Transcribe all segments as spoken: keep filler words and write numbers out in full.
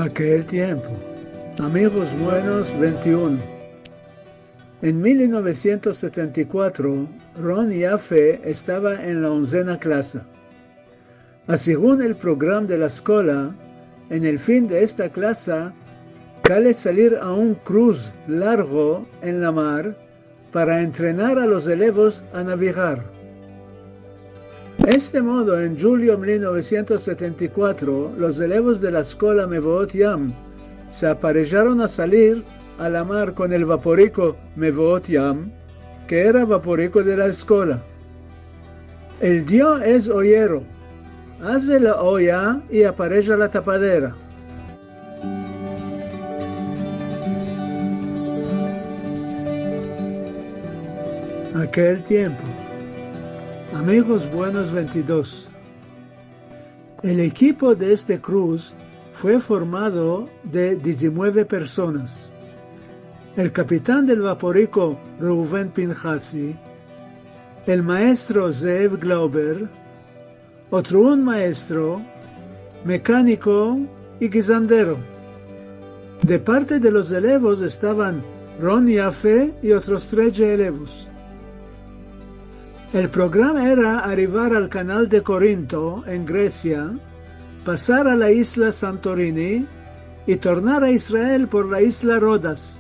Akel tiempo. Amigos buenos, vente i uno. En mil novesientos setenta i kuatro, Ron Yafe estava en la onzena klasa. A segun el program de la eskola, en el fin de esta klasa, kale salir a un kruz largo en la mar para entrenar a los elevos a navegar. Este modo, en djulio mil novesientos setenta i kuatro, los elevos de la eskola Mevoot Yam se aparejaron a salir a la mar kon el vaporiko Mevoot Yam, ke era vaporiko de la eskola. El dio es oyero. Aze la oya i apareja la tapadera. Akel tiempo. Amigos buenos, vente i dos. El ekipo de este kruz fue formado de dizienueve personas. El kapitan del vaporiko Reuven Pinhasi, el maestro Zeev Glauber, otro un maestro, mekaniko i gizandero. De parte de los elevos estavan Ron Yafe i otros tredje elevos. El program era arivar al kanal de Korinto, en Gresia, pasar a la isla Santorini i tornar a Israel por la isla Rodas.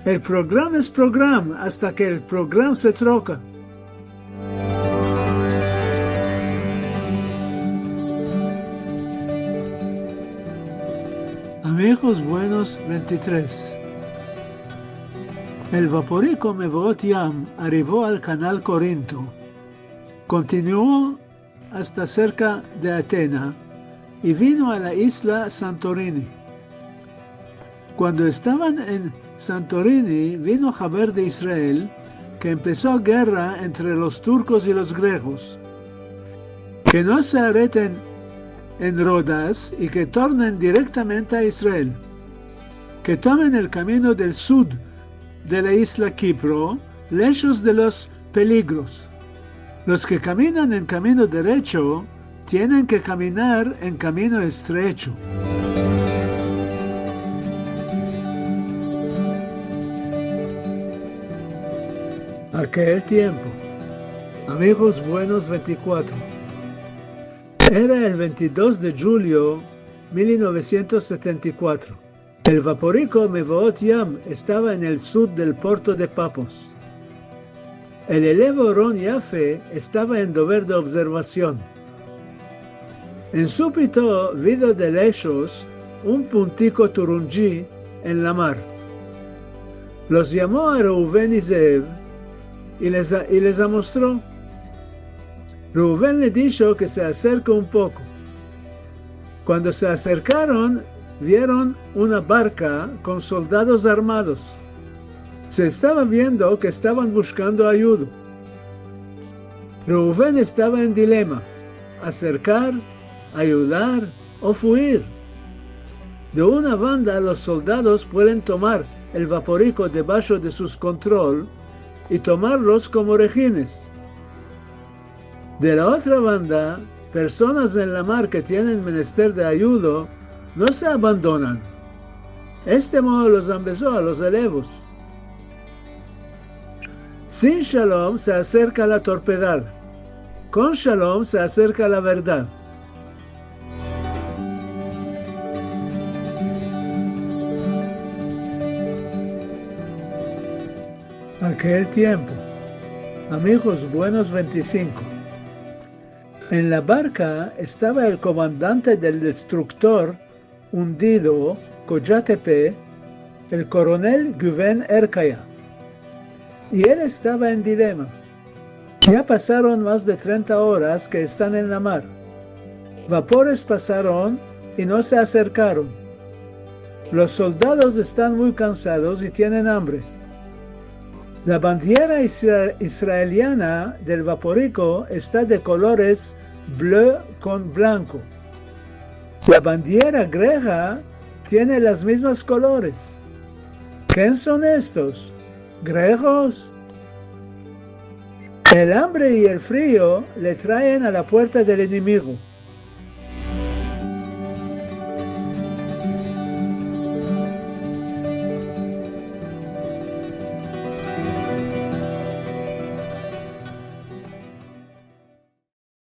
El program es program asta ke el program se troka. Amigos buenos, vente i tres. El vaporiko Mevoot Yam arivo al kanal Korinto. Kontinuo asta serka de Atena i vino a la isla Santorini. Kuando estavan en Santorini, vino haber de Israel ke empeso gerra entre los turkos i los gregos. Ke no se areten en Rodas i ke tornen direktamente a Israel. Ke tomen el kamino del sud de la isla Kipro, leshos de los peligros. Los ke kaminan en kamino derecho tienen ke kaminar en kamino estrecho. Akel tiempo. Amigos buenos, vente i kuatro. Era el vente i dos de djulio mil novesientos setenta i kuatro. El vaporiko Mevoot Yam estava en el sud del porto de Papos. El elevo Ron Yafe estava en dover de observasion. En supito vido de leshos un puntiko turundji en la mar. Los yamo a Reuven i Zeev i les a-, i les amostro. Reuven le disho ke se aserke un poko. Kuando se aserkaron, vieron una barka kon soldados armados. Se estava viendo ke estavan bushkando ayudo. Reuven estava en dilema: aserkar, ayudar o fuir. De una banda, los soldados pueden tomar el vaporiko debasho de sus kontrol i tomarlos komo rehines. De la otra banda, personas en la mar ke tienen menester de ayudo no se abandonan. Este modo los ambezo a los elevos. Sin shalom se aserka la torpedad. Kon shalom se aserka la verdad. Akel tiempo. Amigos buenos, vente i sinko. En la barka estava el komandante del destruktor undido, Koyatepe, el koronel Guven Erkaya. I el estava en dilema. Ya pasaron mas de trenta oras ke estan en la mar. Vapores pasaron i no se aserkaron. Los soldados estan muy kansados i tienen ambre. La bandiera isra-, israeliana del vaporiko esta de kolores bleu kon blanko. La bandiera grega tiene las mizmas kolores. Ken son estos? Gregos? El ambre i el frio le traen a la puerta del enemigo.